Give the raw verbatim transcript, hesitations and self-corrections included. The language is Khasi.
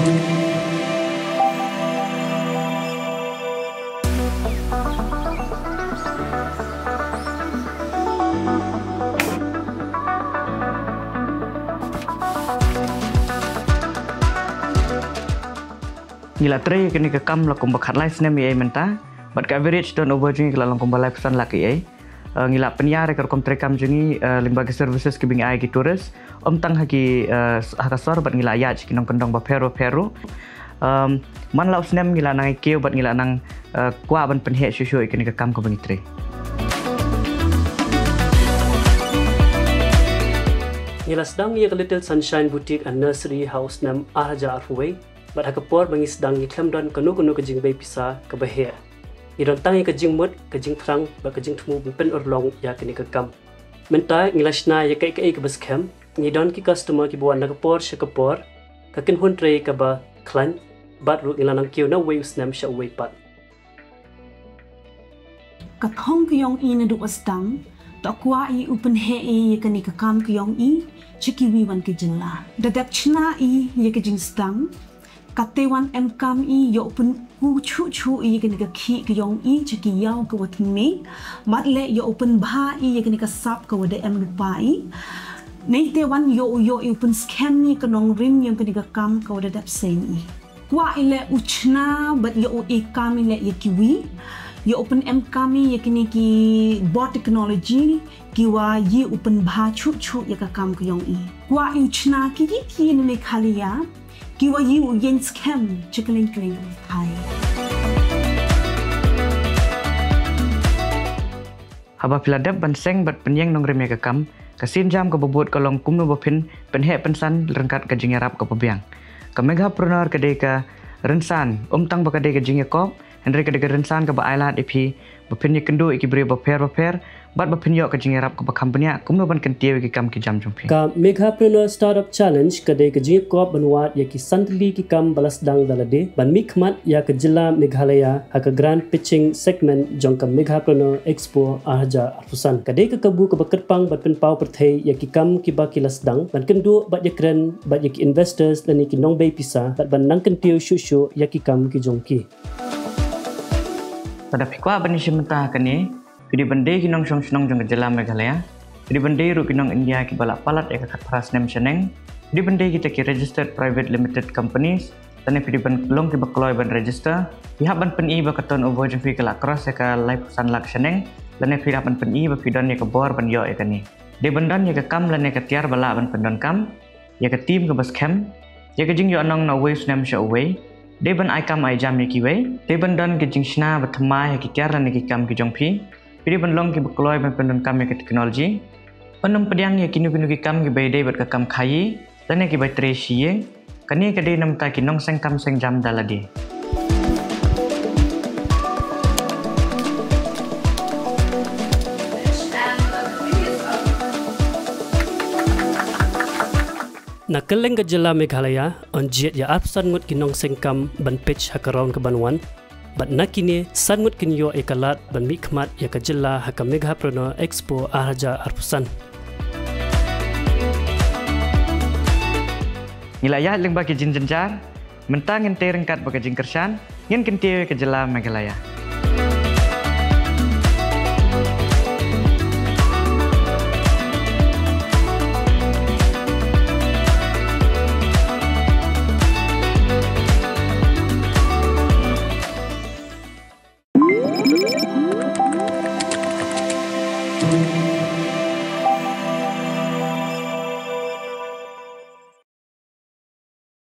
Ngi la trei kane ka kam la kumba khatlai snem ïa mynta, bad ka average turnover jong ngi ka la long kumba laiphew san lak ïa. Eh, ngi la pynïar ïa ka rukom trei kam jong ngi, eh, lyngba ki services kiba ngi ai ki tourist, ym tang ha ki, eh, ha ka sor, bad ngi la ïaid ki nongkyndong bapher bapher ruh. Em, man la u snem ngi la nang ïa kiew bad ngi la nang, eh, kwah ban pynheh shuh shuh ïa kane ka kam kaba ngi trei. Ngi la sdang ïa ka Little Sunshine Boutique and Nursery ha u snem ar hajar arphew wei, bad ha ka por ba ngi sdang ngi khlem don kano kano ka jingbei pisa kaba heh. Ngi don tang ïa ka jingmut, ka jingthrang, bad ka jingthmu ban pynurlong ïa kane ka kam. Mynta ngi la shna ïa kaei kaei kaba skhem, ngi don ki customer kiba wan na ka por sha ka por, ka kynhun trei kaba khlaiñ, bad ruh ngi la nang kiew na uwei u snem sha uwei pat. Ka thong ka jong i naduh ba sdang, to kwah i u pynheh i ïa kane ka kam ka jong i sha kiwei wan ki jylla. Da dep shna i ïa ka jingsdang, kata wan em kam i ïoh pynkup shuh shuh i ïa kane ka khih ka jong i sha ki ïew kiwa thymmai, bad leh ïoh pynbha i ïa kane ka sap kawa da em lypa i. Neite wan ïoh, ïoh i u pynskhem i ka nongrim ïa kane ka kam kawa da dep seng i. Kwah i leh u shna bad ïoh u e kam i leh ïa kiwei. Ïoh u pynem kam i ïa kine ki bor technology kiwa i u pynbha shuh shuh ïa ka kam ka jong i. Kwah i u shna ki ki ki na Meghalaya kiwa i u ïeng skhem sha kylleng kylleng ka pyrthei. Haba phi la dep ban seng bad pynïeng nongrim ïa ka kam, ka sienjam kaba bud ka long kumno ba phin pynheh pynsan ryngkat ka jingïarap kaba biang. Ka Meghapreneur ka dei ka rynsan, ym tang ba ka dei ka jingïakop, hynrei ka dei ka rynsan kaba ailad ïa phi ba phin ïakynduh ïa ki briew bapher bapher, bad ba phin ïoh ka jingïarap kaba kham bniah kumno ban kyntiew ïa ki kam ki jam jong phi. Ka Meghapreneur Startup Challenge ka dei ka jingïakop ban wad ïa ki san tylli ki kam ba la sdang da lade ban mihkhmat ïa ka jylla Meghalaya ha ka grant pitching segment jong ka Meghapreneur Expo ar hajar arphew san. Ka dei ka kabu kaba kyrpang ban pynpaw pyrthei ïa ki kam kiba ki la sdang, ban kynduh bad ïakren bad ïa ki investors lane ki nongbei pisa, bad ban nang kyntiew shuh shuh ïa ki kam ki jong ki. Lada phi kwah ban ïashim bynta ha kane, phi dei ban dei ki nongshong shnong jong ka jylla Meghalaya. Phi dei ban dei ruh ki nong India kiba la palat ïa ka khatphra snem shaneng. Phi dei ban dei kita ki registered private limited companies. Lane phi dei ban long kiba kloi ban register. Phi hap ban pyni ba ka turnover jong phi ka la cross ïa ka laiphew san lak shaneng. Lane phi hap ban pyni ba phi don ïa ka bor ban ïoh ïa kane. Dei ban don ïa ka kam lane ka tiar ba lah ban pyndonkam, ïa ka team kaba skhem, ïa ka jingïohnong na uwei u snem sha uwei. Dei ban ai kam ai jam ïa kiwei. Dei ban don ka jingshna ba thymmai ha ki tiar lane ki kam ki jong phi. Phi dei ban long kiba kloi ban pyndonkam ïa ka technology. Ym pdiang ïa kino kino ki kam kiba ïadei bad ka kam khaïi lane kiba trei shi ïing. Kane ka dei na bynta ki nongseng kam seng jam da lade. Na kylleng ka jylla Meghalaya, yn jied ïa arphew san ngut ki nongseng kam ban pitch ha ka round kaban wan. Bad na kine, san ngut kin ïoh ïa ka lad ban mihkhmat ïa ka jylla ha ka Meghapreneur Expo ar hajar arphew san. Ngi la ïaid lyngba ki jingjynjar, mynta ngin tei ryngkat bad ka jingkyrshan, ngin kyntiew ïa ka jylla Meghalaya.